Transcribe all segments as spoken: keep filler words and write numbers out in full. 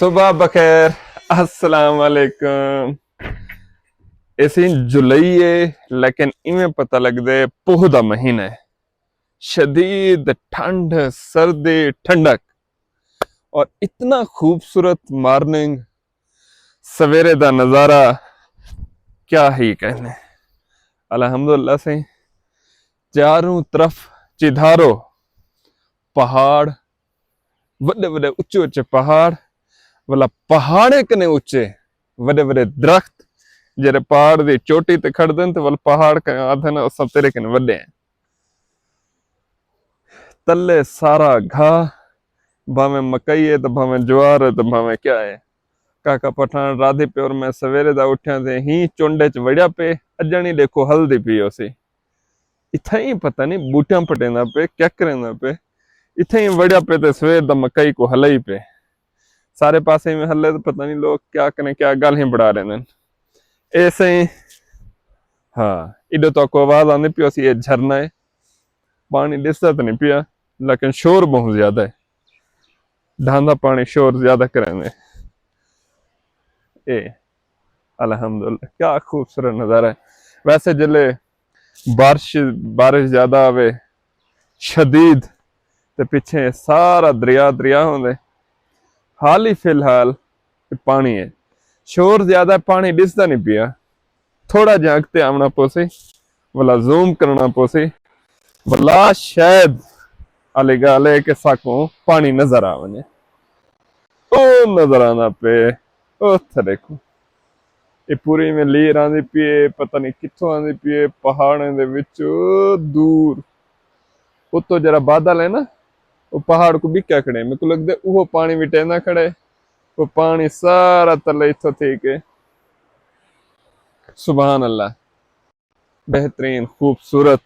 صبح بخیر، السلام علیکم۔ اسی جولائی ہے، لیکن ایویں پتہ لگدے پوہ دا مہینہ ہے۔ شدید ٹھنڈ، سردی، ٹھنڈک، اور اتنا خوبصورت مارننگ، سویرے دا نظارہ کیا ہی کہنے۔ الحمدللہ سائیں، چاروں طرف چدھارو پہاڑ، وݙے وݙے اچے اچے پہاڑ، ولا پہاڑیں کنے اچے وݙے وݙے درخت، جیڑھے پہاڑ دی چوٹی تے کھڑدن تے ول پہاڑ کنے آدھن اساں تیرے کنے وݙے ہیں۔ تلے سارا گھا، بھاویں مکئی ہے تے بھاویں جوار ہے تے بھاویں کیا ہے۔ کاکا پٹھان رادھی پہ اور میں سویرے دا اٹھیاں تے ہی چنڈ اچ وڑیا پے، اجݨ ہی ݙیکھو ہلدی پی ہوسی۔ اتھائیں پتہ نہیں بوٹیاں پٹیندا پے، کیا کریندا پے۔ اتھائیں وڑیا پے تے سویر دا مکئی کو ہلائی پے۔ سارے پاسے میں ہلے تے پتہ نہیں لوگ کیا کنے کیا گالھیں بڑا رہے ہیں۔ اے سائیں، ہاں، ایڈو تو کو آواز آندی پی ہوسی، اے جھرنا ہے۔ پانی ݙسدا تے نہیں پیا، لیکن شور بہت زیادہ ہے۔ ڈھاندا پانی شور زیادہ کریندے۔ اے، الحمدللہ، کیا خوبصورت نظارہ ہے۔ ویسے جلے بارش، بارش زیادہ آوے، شدید، تے پچھے سارا دریا، دریا ہوندے۔ حال ہی فی الحال پانی ہے، شور زیادہ، پانی ݙسدا نہیں پیا۔ تھوڑا جہا اڳتے آوݨا پوسی، ولا زوم کرݨا پوسی، ولا شاید آلی ڳالھ ہے کہ ساکوں پانی نظر آ ونڄے۔ او نظر آندا پے، اتھے ݙیکھو، اے پوری میں لیر آندی پی ہے، پتہ نہیں کتھوں آندی پی ہے، پہاڑیں دے وچ دور۔ اتوں جیڑھا بادل ہے نا، او پہاڑ کوں ٻکیا کھڑے، میکوں لڳدے اوہو پانی وٹیندا کھڑے، او پانی سارا تلے اتھوں تھی کے۔ سبحان اللہ، بہترین، خوبصورت۔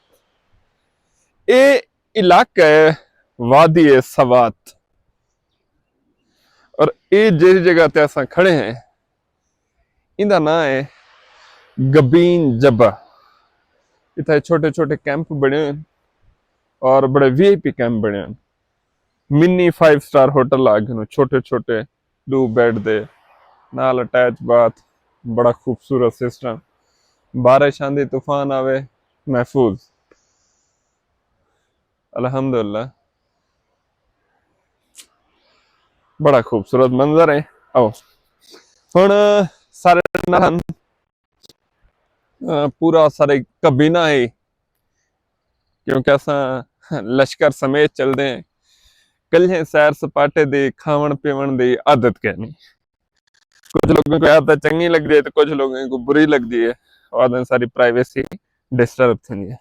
اے علاقہ ہے وادی سوات، اور اے جیڑھی جگہ تے اساں کھڑے ہیں، ایندا ناں ہے گبین جبہ۔ اتھے چھوٹے چھوٹے کیمپ بݨے ہوئے ہن اور بڑے وی آئی پی کیمپ بݨے ہوئے ہن۔ منی فائیو سٹار ہوٹل آ گئے ہن، چھوٹے چھوٹے، ݙو بیڈ دے، نال اٹیچ باتھ، بڑا خوبصورت سسٹم۔ بارش آندی، طوفان آوے، محفوظ۔ الحمدللہ، بڑا خوبصورت منظر ہے۔ آؤ ہݨ سارے نال ہن، آ، پورا سارے کابینہ ہے، کیونکہ اساں لشکر سمیت چلدے ہیں۔ کلھے سیر سپاٹے دی، کھاوݨ پیوݨ دی عادت کینی۔ کجھ لوگوں کو عادت چنگی لڳدی ہے تے کجھ لوگوں کو بری لڳدی ہے۔ او آہدن ساری پرائیویسی ڈسٹرب تھیندی ہے۔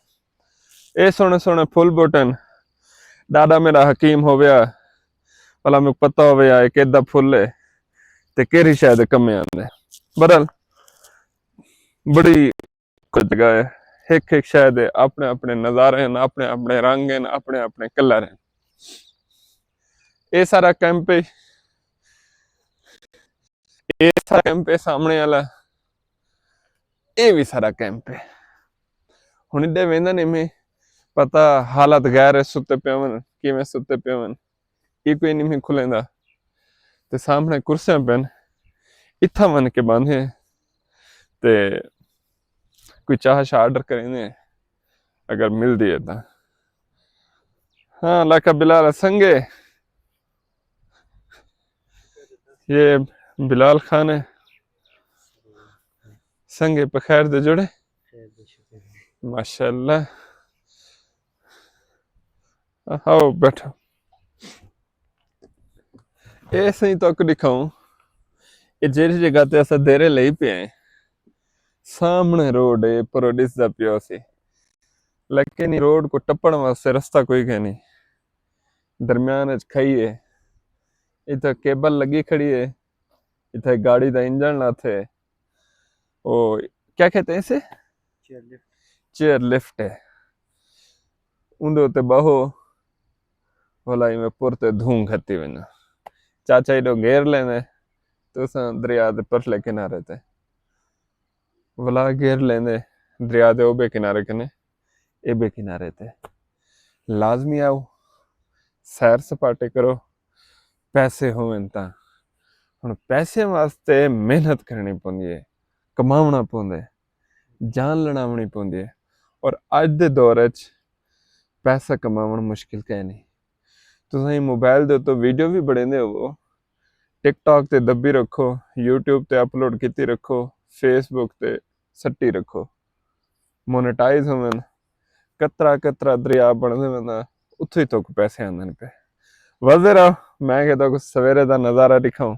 اے سوہݨے سوہݨے پھل بوٹن، ݙاݙا میݙا حکیم ہوویا، بھلا میکوں پتہ ہوویا اے کیݙا پھل ہے تے کیڑھی شے دے کمے آندے۔ بہرحال، بڑی کجھ جگہ ہے، ہک ہک شے دے اپݨے اپݨے نظارے ہن، اپݨے اپݨے رنگ ہن، اپݨے اپݨے کلر ہن۔ اے سارا کیمپ ہے، اے سارا کیمپ ہے سامݨے والا، اے وی سارا کیمپ ہے۔ ہݨ ایݙے ویندا نہیں میں پتہ، حالت غیر ہے، ستے پئے ہن، کیویں ستے پئے ہن، اے کوئی نہیں میں کھلیندا۔ تے سامݨے کرسیاں پئن، اتھاں ونڄ کے ٻاہندے ہیں تے کوئی چاہ شاہ آرڈر کریندے ہیں، اگر ملدی ہے تاں۔ ہاں، علاقہ بلال ہے سنگے، یہ بلال خان ہے سنگے، پخیر دے جوڑے۔ ماشاءاللہ۔ آؤ بیٹھو۔ اے سائیں تہاکوں ݙکھاؤں، اے جیڑھی جگہ تے اساں دیرے لئی پئے ہیں، سامݨے روڈ ہے، پرو ݙسدا پیا ہوسی، لیکن ایں روڈ کوں ٹپݨ واسطے رستہ کوئی کائنی۔ درمیان اچ کھئی ہے، اتھے کیبل لڳی کھڑی ہے، اتھے گاڑی دا انجن لاتھے۔ او کیا کہتے ہیں اسے؟ چیئر لفٹ۔ چیئر لفٹ ہے۔ اوندے اتے ٻہو، ولا ایویں پر تے دھوں گھتی ونڄو۔ چاچا ایݙو گھیر لیندے، تساں دریا دے پرلے کنارے تے۔ ولا گھیر لیندے، دریا دے اوٻے کنارے کنے، ایٻے کنارے تے۔ لازمی آؤ، سیر سپاٹے کرو، پیسے ہوون تاں۔ ہن پیسے واسطے محنت کرنی پوندی ہے، کماونا پوندا ہے، جان لڑاونی پوندی ہے۔ اور اج دے دور وچ پیسہ کماون مشکل کائے نہیں۔ تساں موبائل دے تو ویڈیو بھی بنیندے ہوو، ٹک ٹاک تے دبی رکھو، یوٹیوب تے اپلوڈ کیتی رکھو، فیس بک تے سٹی رکھو، مونیٹائز ہوون، قطرہ قطرہ دریا بنتے ویندا، اتھوں ہی تک پیسے آندے پے۔ وزیر، میں کہ تک سویرے دا نظارہ دکھاؤں،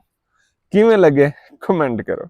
کیویں لگے؟ کمنٹ کرو۔